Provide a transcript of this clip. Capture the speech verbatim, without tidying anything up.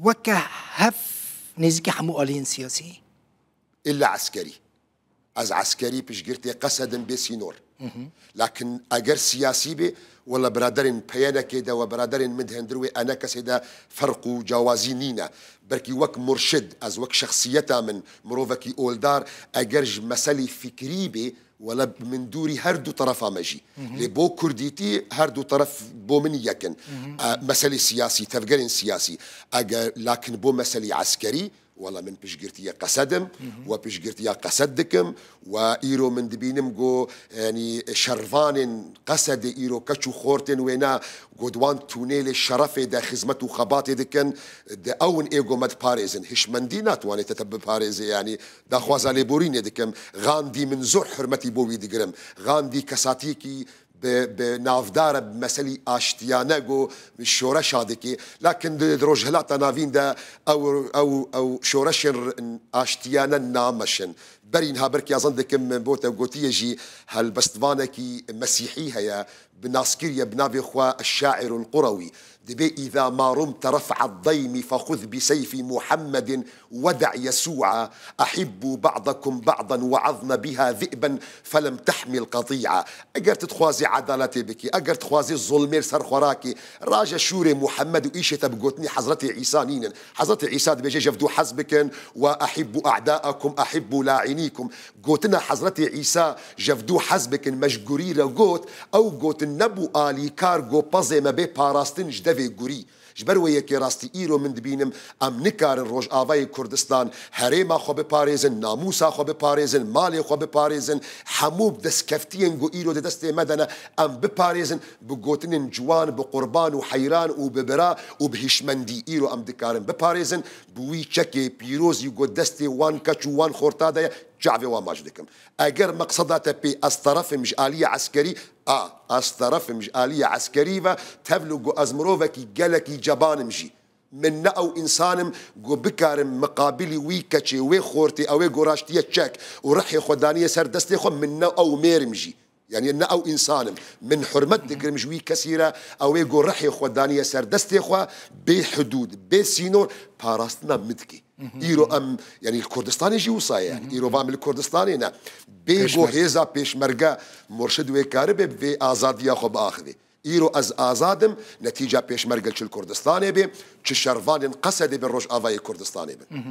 weke hev nêzîkî hemû aliyên siyasî? Îlla eskerî. Ez eskerî piştgirtê Qesed im bê sînor. Lakin eger siyasî bê, wela biraderên P Y N'ê de we biraderên min di hundir wê E N K'ê de ferq û cawazî nîne. Belkî wek murşid, ez wek şexsiyeta min, mirovekî oldar, eger ji meselî fikrî bê, wela min dûrî her du terefa me jî. Lê bo kurdîtî her du teref bo min yek in. E, meselê siyasî, tevgerên siyasî. Eger, lakin bo meselî eskerî, wela min piştgirtiyê Qesed im, we piştgirtiya Qesed dikim, we îro min dibînim ku, yanî, şervanên Qesedê îro keç û xortên wêne ku di wan tûnêlê şerefê de xizmet û xebatê dikin, di ew in ê ku me diparêzin. Hişmendî natwanê te, te biparêze, yanî daxwaza lêborînê dikim. Gandî min zor hurmetî bo wî digirim. Gandî kesatiyekî bi, bi navdar e, bi meselî aştiyane ku şoreşa dike. Lakin di, di Rojhilata Navîn de ew, ew, ew şoreşên r-, aştiyane nameşin. Berî niha belkî ez zan dikim min bo te gotiye jî, helbestvanekî mesîhî heye, bi nas kiriye bi navê xwe Eşşairul Qurewî. Dibê: "إذا ما رمت رفع الضيم فخذ بسيف محمد ودع يسوعا، أحبوا بعضكم بعضا وعظن بها ذئبا فلم تحمل قطيعا." Eger tu dixwazî edaletê bikî, eger dixwazî zulmê li ser xwe rakî, raje şûrê Muhammed û îşê te bi gotinî Hezretê Îsa nînin. Hezretê Îsa dibêje: "جفدوا حزبكم وأحبوا أعداءكم، أحبوا لاعنيكم." Gotina Hezretê Îsa, "جفدوا حزبكم", me ji gurî re got, ew gotin nebû alîkar ku pezê me bê parastin ji devê gurî. Ji ber wê yekê rastî îro min dibînim, em nikarin Rojavayê Kurdistan herêma xwe biparêzin, namûsa xwe biparêzin, malê xwe biparêzin, hemû destkeftiyên ku îro di destê me de ne, em biparêzin, bi gotinên ciwan, bi qurban û heyran û bi bira û bi hişmendî. Îro em dikarin biparêzin, bi wî çekê pîrozî ku destê wan keç û wan xorta de ye, çavê wan maç dikim. Eger meqseda te pê ez teref im ji aliyê eskerî, a, ez teref im ji aliyê eskerî ve, tevlî ku ez mirovekî gelekî ceban im jî. Min ne ew însan im ku bikarim miqabilî wî keçê, wê xortê, ew ê ku raştiye çek û rihê xwe daniye ser destê xwe, min ne ew mêr im jî. Yanî ne ew însan im. Min hurmet digirim ji wî kesî re, ew ê ku rihê xwe daniye ser destê xwe, bê hidûd, bê sînor, parastina min dike. Îro em, yanî li Kurdistanê jî wisa ye. Yanî îro va em li Kurdistanê ne. Bê ku hêza pêşmerge murşid wê karibe bi vê azadiya xwe biaxivê. Îro ez azad im, netîca pêşmerge çi li Kurdistanê be, çi şervanên Qesedê be, Rojavayê Kurdistanê bin.